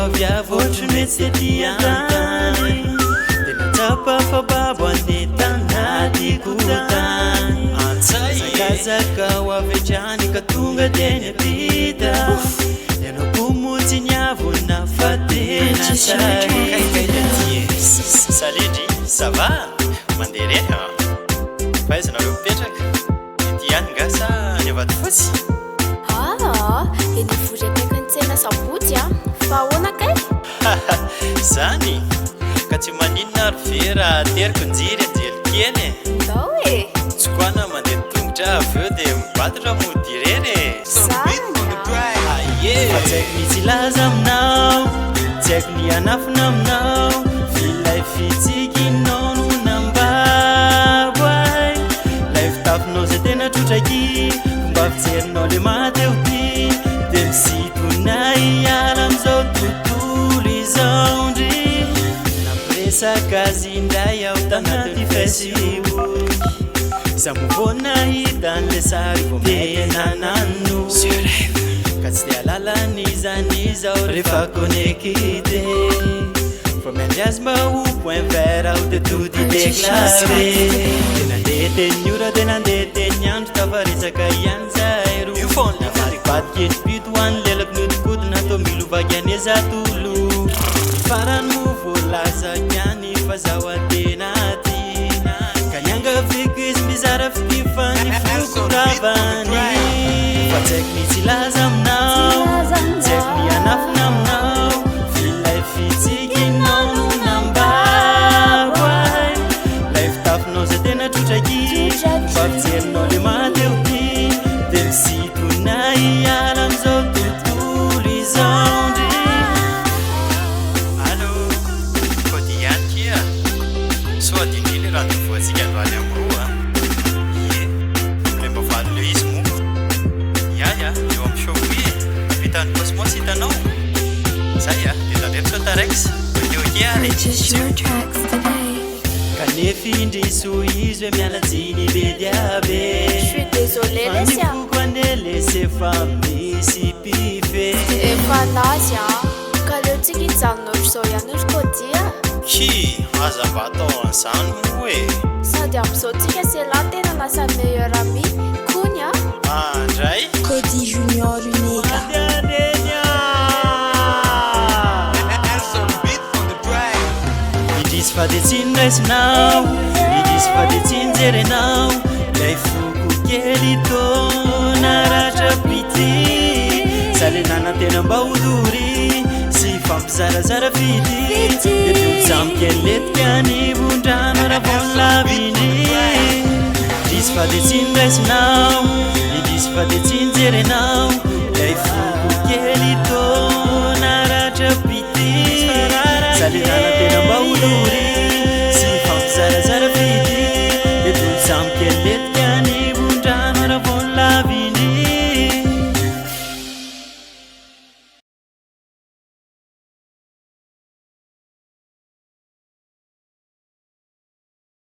avy avy ohatry ny hoe tsy tety an-tany. Tena tsapa fa babo anie tanatiko tany. Nihazakazaka ho avy hatrany ka tonga teny am-pita. Ianao koa moa tsy niavona fa tena Purchase your tracks sahita. today. Salut ndry, ça va? Mandeha irery an? Fa aiza nareo mipetraka? Ety ihany nga sa any Ambatofotsy? Aa, eny Ivory akaikin'ny tsena Sabotsy a! Fa ahoana kay? Zany? Ka tsy maninona ary ve raha ateriko njiry anjely kely e? Ndao e! Tsy koana mandeha tongotra avy eo dia mibatotra mody irery e! Zany a! Aie! Fa tsy haiko ny tsy hilaza aminao, tsy haiko ny hanafina aminao, f'ilay fitsikinao no nambabo ahy, ilay fitafinao izay tena trotraky, fomba fijerinao le maha-te ho tia, dia misintona ahy hiala amin'izao tontolo izao ndry. Nampiresaka azy indray aho tanaty Facebook, iza moa vao nahita an'ilay sary vao tena nanohy, ka tsy te hahalala an'iza n'iza aho rehefa connecté, fa miandry azy mba ho point vert aho dia tout Purchase your déclaré. tracks today. Dia nandeha teny ora dia nandeha teny andro, tafaresaka ihany zahay roa, navaribadika endri-pito ho an'ny lelako nihodinkodina toa milovaky anie zatolo. Ny farany moa voalazako ihany fa zaho tena tia, ka niangaviko izy mizara fitia fa ny foko ravany. Fa tsy haiko ny tsy hilaza aminao, tsy haiko ny hanafina aminao, f'ilay fitsikinao no nambabo ahy, ilay fitafinao izay tena trotraky, fomba fijerinao le maha-te ho tia, dia misintona ahy hiala amin'izao tontolo izao ndry. Allô, Cody ihany kia. Soa adinony le rendez-vous antsika androany amin'ny 2 a. Ie, le mba valy le izy moa. Ya ya, eo amin'ny Shopee e. Ampitan'ny Cosmos hitanao. Zay a, dia tandremo sao taraiky. Ok ok ary. Purchase your tracks today. Kanefa indrisy hoy izy hoe miala tsiny be dia be. Je suis désolée Fa ny lesy a! foko anie lesy efa misy mpife. Efa nazy a! Ka aleontsika hijanona ohatr'izao ihany ry Cody a! Ki, aza mba atao an'izany moa e! Sady amin'izao tsika sy elah tena lasa meilleur ami kony a! Andray! Cody Junior Unega. Mandeha reny ah! Indrisy fa dia tsy noraisinao, indrisy fa dia tsy nojerenao, ilay foko kely toa naratra pity. Za le nanantena mba ho dory sy hifampizarazara fitia, dia teo samy kely letika ny vondrano raha vao nilavindry. Indrisy fa dia tsy noraisinao, indrisy fa dia tsy nojerenao.